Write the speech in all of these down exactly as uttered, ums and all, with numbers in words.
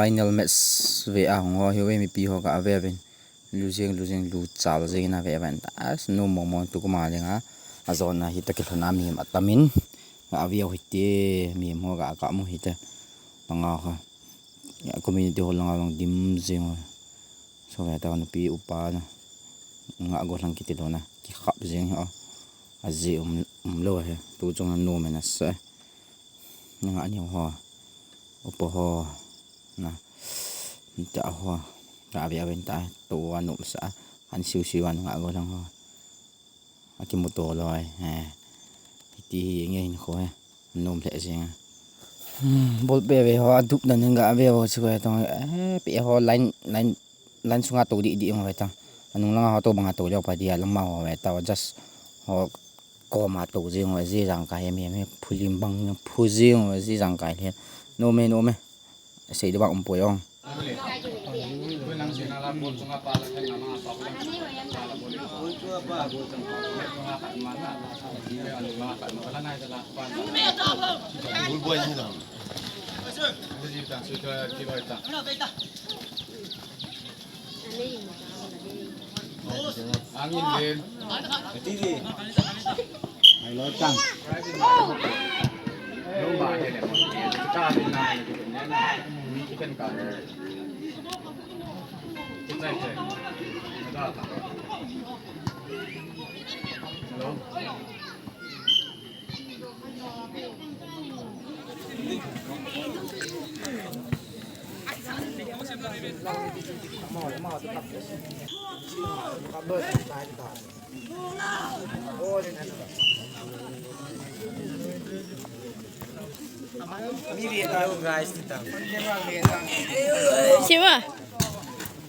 Final match ve a hung ho hiuve, mipi ho ga ve uvin. Lu jeng, lu jeng, lu chal jeng in ave uvin. As nu mo mo tu kuma jeng a. Ajona hi ta kilhon a mi atamin. Ga ve u hite, mi mo ga ka mu hite. Langa kha. Ya, community hall langa lang dim jeng. So ve ta nupi upa na. Nga go lang kiti lo na. Ki khap jeng ho. Aji um, um lo he. Tu chung na nu me na sa. Nga ni ho. Upa ho. Na. Ta ho. Ga ve uvin ta. Tu wa nu sa. Han siu siu wan nga go lang ho. Akimuto loi, eh. Hiti hi nge hin kho he. Nom le jeng. Hmm, bol pe ve ho, adup dan hin ga ve ho chu ve tong, eh, pe ho line, line, line sunga to di di ho ve tong. Anung langa ho to banga to le pa dia lama ho ve ta, just ho koma to jeng ho, ji jang kai mi, mi phulim bang, phu jeng ho, ji jang kai le. Nom e, nom e. Sei de bang um poi ong. Angin din. Ai lo tang. Hello. Siwa.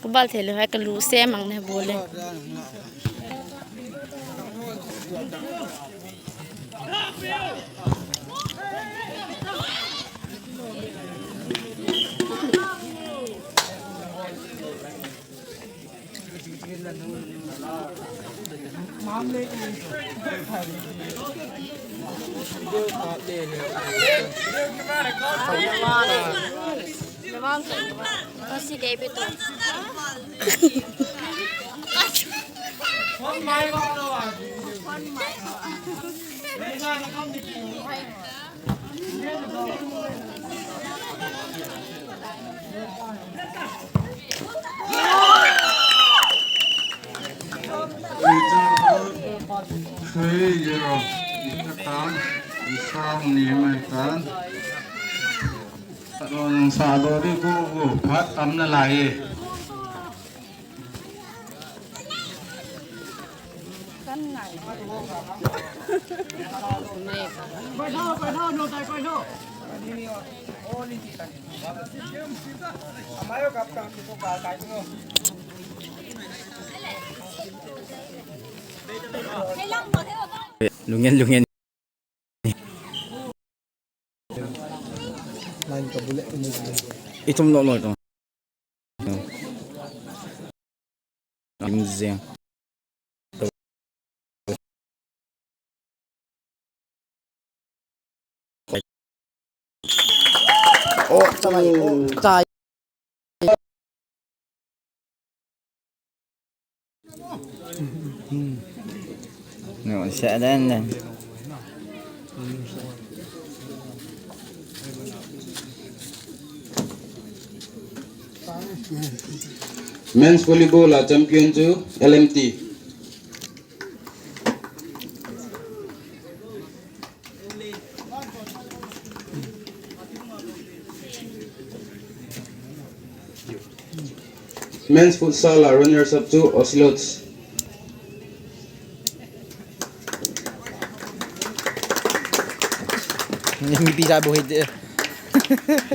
Kubal thei le, hai kalu se mang ne bole. Three zero. Itan, isang ni Maitan. Sa do di ko, ko, phat tam na lai. Lungen, lungen. Itum lo lo itum. Lim jeng. Oh, chai. Oh, chai. No, sa dan dan. Men's volleyball a champion chu L M T. Men's futsal a runners up chu Ocelots.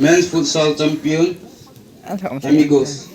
Men's futsal champion Amigos.